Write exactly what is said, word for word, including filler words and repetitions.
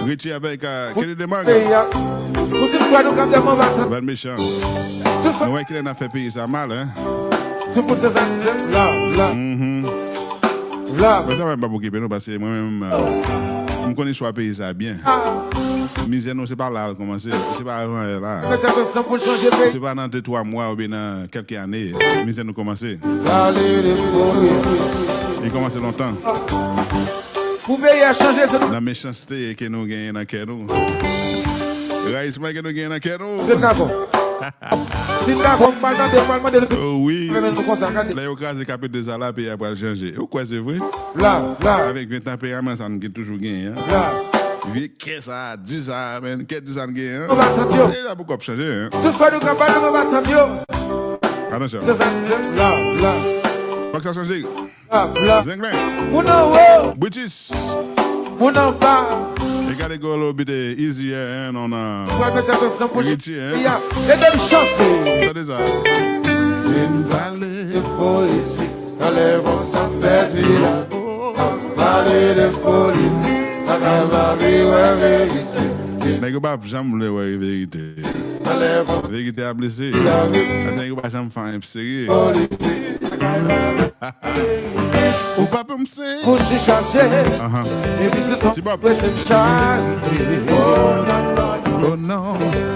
Richie avèk euh, Kenny Demang. Peyi a. Pou tout fwa nou k ap demen baton. Van Mechan. Tout fwa. Nou wè kilè n ap fè peyi sa mal, hein? Tout moun se sa, se la, la. Mhm. La. Mwen sa mwen pa pou okipe nou paske mwen menm euh, m konn istwa peyi sa byen. Ah. Mizè nou se pa la l kòmanse, se pa avan yè la. Fè tèt ansanm pou n chanje peyi. Se pa nan de twa mwa oubyen nan kèlke ane mizè nou kòmanse. Pale de politik. Li kòmanse lontan. Pou peyi a chanje, se nou. Nan mechanste ke nou genyen nan kè nou. Rayisman ke nou genyen nan kè nou. Se dakò. Si dakò, m pral tande, m pral mande nou. Oh, wi. Renmen nou konsa, gade. Lè yo kraze kapitol sa la, peyi a pral chanje. Ou kwè se vre? La, la. Avèk vye tanperaman sa n gen toujou genyen an. La. Vye kè sa, di sa, men kè di sa n genyen an. Nou pa santi yo. E sa poko ap chanje, hein. Tout fwa nou kapab, nou pa santi yo. Atansyon. Se sa, se la, la. Fòk sa chanje. La, la. Zenglen. Moun anwo. Britis. Moun anba. E gade golo bite easy, hein, non, non. Pral mete atansan pou Richie, hein. Ya. Ede m chante. Tande sa. Se n pale de politik, anlè van san pèdi la. Pale de politik, pa ka pa vle wè verite. Nèg yo pa janm vle wè verite. Verite a blese. Paske nèg yo pa janm fè anyen serye. Ou pa panse. Bouch li chaje. Ahan. Epi ti ton Ti Bob. Preche charite. Oh non, non, non. Oh non.